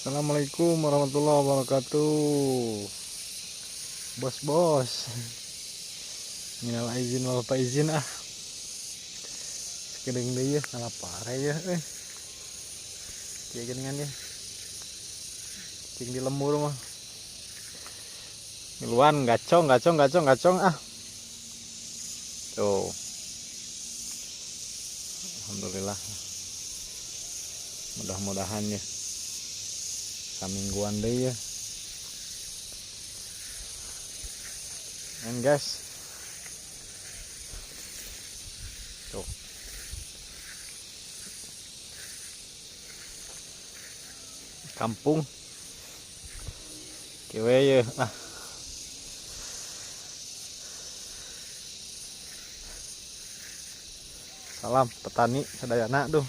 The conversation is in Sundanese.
Assalamualaikum warahmatullahi wabarakatuh. Bos-bos. Minal aizin wal faizin ah. Sakedeung deui ya ngala pare ya euy. Kieu geuningan ya. Cing di lembur mah. Miluan gacong gacong gacong gacong ah. Tuh. Alhamdulillah. Mudah-mudahan ya. Samingguan deui ya. And guys. Tuh. Kampung. Kieu we ye ah. Salam petani sadayana duh.